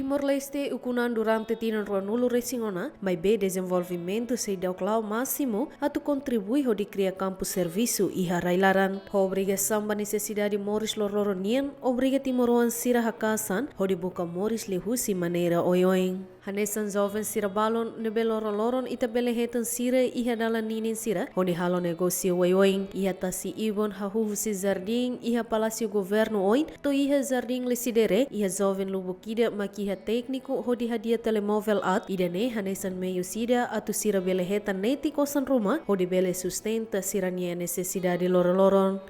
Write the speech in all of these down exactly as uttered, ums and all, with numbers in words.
Timor-Leste ukun an durante tinan ruanulu-resin-ona, maibé dezenvolvimentu seidauk la'o másimu atu kontribui hodi kria kampu servisu iha rai-laran. Ho obrigasaun ba nesesidade moris loroloron nian, obriga timoroan sira haka'as an hodi buka moris liuhusi maneira oioin. Hanesan joven sira balun ne'ebé loroloron ita bele hetan sira iha dalan ninin sira hodi halo negósiu oioin. Iha tasi ibun hahú husi jardín iha Palásiu Governu oin to'o iha jardín Lecidere, iha joven lubuk ida mak iha tékniku hodi hadi'a telemovel aat, ida-ne'e hanesan meius ida atu sira bele hetan netik osan ruma hodi bele sustenta sira-nia nesesidade loroloron.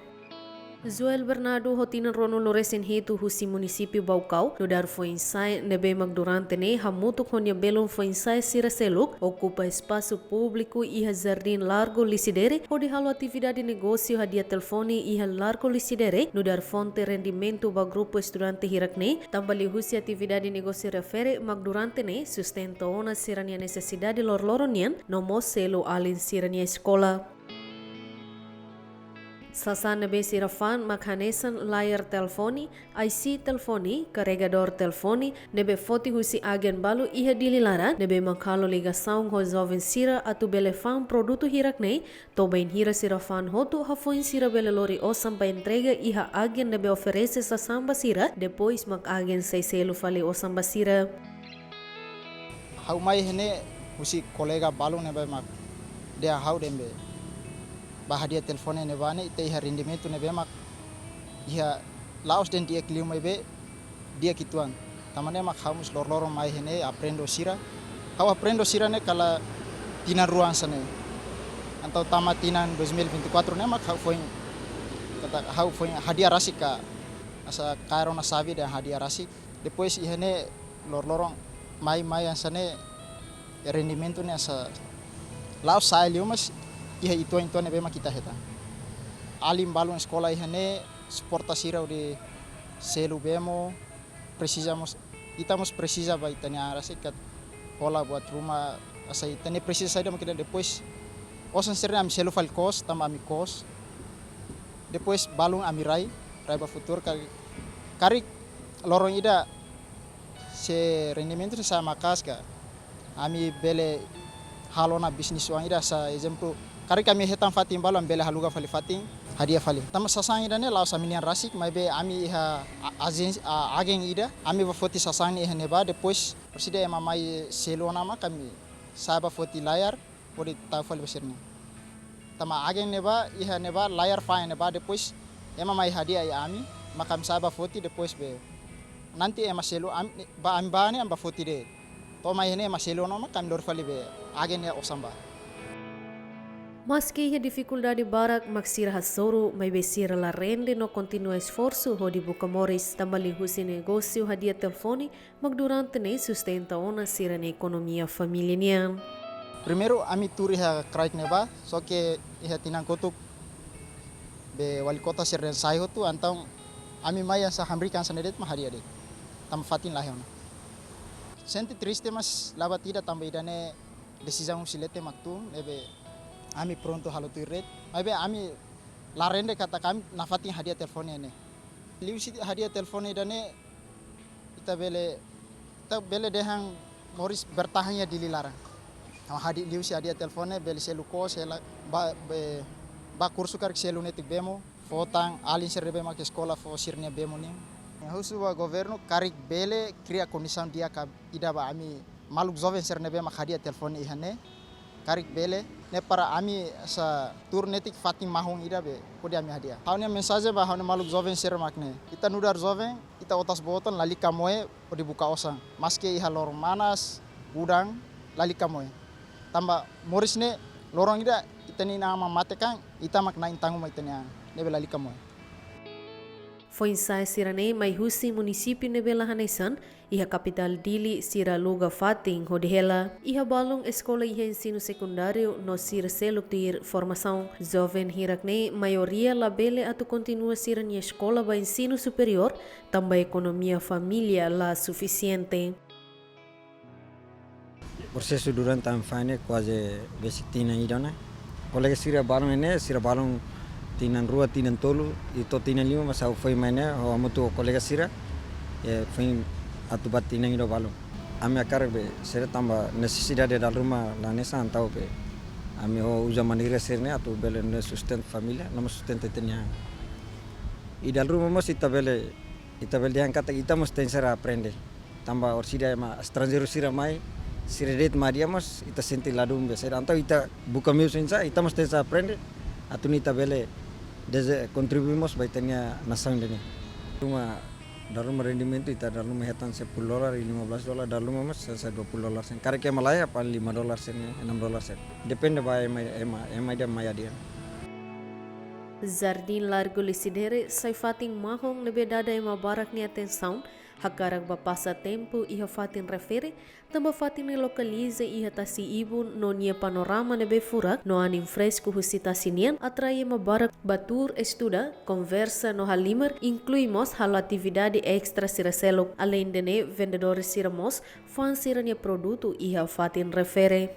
Joel Bernardo ho tinan ruanulu-resin-hitu husi munisípiu Baucau, nu'udar foin-sa'e ne'ebé mak durante ne'e hamutuk ho nia belun foin-sa'e sira seluk, okupa espasu públiku iha Jardín Largo Lecidere, hodi halo atividade negósiu hadi'a telefone iha Largo Lecidere, nu'udar fonte rendimentu ba grupu estudante hirak-ne'e, tanba liuhusi atividade negósiu refere mak durante ne'e sustenta ona sira-nia nesesidade loroloron nian, no mós selu alin sira-nia eskola. Sasán ne'ebé sira fa'an mak hanesan layar telefone, ai-si telefone, karregadór telefone, ne'ebé foti husi agen balu iha Dili laran, ne'ebé mak halo ligasaun ho joven sira atu bele fa'an produtu hirak-ne'e, to'o bainhira sira fa'an hotu, hafoin sira bele lori osan ba entrega iha agen ne'ebé oferese sasán ba sira, depois mak agen sei selu fali osan ba sira. Ha'u mai iha-ne'e husi kolega balun ne'ebé mak dehan ha'u dehan be ba hadi'a telefone ne'ebá ne'e ita iha rendimentu ne'ebé mak iha la'ós dehan di'ak liu maibé di'ak uitoan. Tanba ne'e mak ha'u mós loroloron mai iha-ne'e aprende ho sira. Ha'u aprende ho sira ne'e kala tinan rua hanesan ne'e. Entaun tama tinan dois mil e vinte e quatro ne'e mak ha'u foin, katak ha'u foin hadi'a rasik ka, hanesan kaer ona xave dehan hadi'a rasik. Depois iha-ne'e loroloron mai, mai hanesan ne'e rendimentu ne'e hanesan la'ós sa'e liu mas iha uitoan-uitoan ne'ebé mak ita hetan. Alin balun eskola iha-ne'e suporta sira hodi selu bee moos, presiza mós, ita mós presiza ba ita-nia an rasik katak hola buat ruma, hanesan ita-nia presiza saida mak ita depois. Osan sira-ne'e ami selu fali kos, tanba ami kos. Depois balun ami rai, rai ba futuru karik, karik loron ida se rendimentu sa'e maka'as ka, ami bele halo ona bisnis oan ida hanesan ezemplu, karik ami hetan fatin balu ami bele haluga fali fatin, hadi'a fali. Tanba sasán ida-ne'e la'ós ami-nian rasik, maibé ami iha a-, ajensi-, a-, agen ida, ami bá foti sasán ne'e iha ne'ebá, depois orsida ema mai selu ona mak ami sa'e bá foti layar, hodi tau fali ba sira-nian. Tanba agen ne'ebá, iha ne'ebá, layar fa'an ne'ebá, depois ema mai hadi'a iha ami, mak ami sa'e bá foti, depois be nanti ema selu ami, ba ami bá ne'e, ami bá foti de'it. To'o mai ne'e ema selu ona mak ami lori fali be agen ne'e osan bá. Maski iha difikuldade barak mak sira hasoru, maibé sira la rende no kontinua esforsu hodi buka moris, tanba liuhusi negósiu hadi'a telefone, mak durante ne'e sustenta ona sira-nia ekonomia família nian. Primeiru, ami tuur iha kraik ne'ebá, só ke iha tinan kotuk be wali kota sira dehan sai hotu, entaun ami mai hanesan hamriik hanesan ne'e de'it mak hadi'a de'it. Tanba fatin laiha ona. Sente triste mas la buat ida tanba ida-ne'e desizaun husi leten mak tun, ne'ebé ami prontu halo tuir de'it. Maibé ami la rende katak ami nafatin hadi'a telefone ne'e. Liuhusi hadi'a telefone ida-ne'e, ita bele, ita bele dehan moris bertahan iha Dili laran. Tanba hadi-, liuhusi hadi'a telefone bele selu kos, hela bá, be, bá kursu karik selu netik bee moos, fó tan alin sira ne'ebé mak eskola fó sira-nia bee moos nian. Husu ba governu karik bele kria kondisaun di'ak ida ba ami maluk joven sira ne'ebé mak hadi'a telefone iha ne'e, karik bele, ne'e para ami hanesan tuur netik fatin mahon ida be hodi ami hadi'a. Ha'u-nia mensajen ba ha'u-nia maluk joven sira mak ne'e. Ita nu'udar joven, ita otas-boot ona lalika moe hodi buka osan. Maski iha loron manas, udan, lalika moe. Tanba moris ne'e loron ida ita-nia inan-aman mate kan, ita mak na'in tanggung mai ita-nia an. Ne'ebé lalika moe. Foin-sa'e sira-ne'e mai husi munisípiu ne'ebé la hanesan, iha kapitál Dili sira aluga fatin hodi hela. Iha balun eskola iha ensinu sekundáriu no sira seluk tuir formasaun. Joven hirak-ne'e maioria labele atu kontinua sira-nia eskola ba ensinu superiór, tanba ekonomia família la sufisiente. Prosesu durante ami fa'an ne'e kuaze besik tinan ida ona. Kolega sira balun ne'e, sira balun tinan rua, tinan tolu, i to'o tinan lima, mas ha'u foin mai ne'e, ha'u hamutuk ho kolega sira, eh, foin atu ba tinan ida balun. Ami hakarak be sira tanba nesesidade dala ruma la hanesan, entaun be ami ho uza manera sira-ne'e atu bele nune'e sustenta família, no mós sustenta ita-nia an. I dala ruma mós ita bele, ita bele dehan katak ita mós tenke aprende. Tanba orsida ema estranjeiru sira mai, sira de'it mai hadi'a mós ita sente ladún be sira. Entaun ita buka meius oinsá, ita mós tenke aprende atu nune'e ita bele dese kontribui mós ba ita-nia nasaun ida-ne'e. Ruma, dala ruma rendimentu ita dala ruma hetan sepuluh dolar i lima belas dolar, dala ruma mós sai dua puluh dolar sen. Karik ema laiha paling lima dolar sen, enam dolar sen. Depende ba ema, ema, ema ida mai hadi'a. Jardín Largo Lecidere sai fatin mahon ne'ebé dada ema barak nia atensaun, hakarak ba pasa tempu iha fatin refere, tanba fatin ne'e lokaliza iha tasi ibun no nia panorama ne'ebé furak no anin fresku husi tasi nian atrai ema barak ba tuur, estuda, konversa no halimar, inklui mós halo atividade estra sira seluk. Aleinde ne'e, vendedór sira mós fa'an sira-nia produtu iha fatin refere.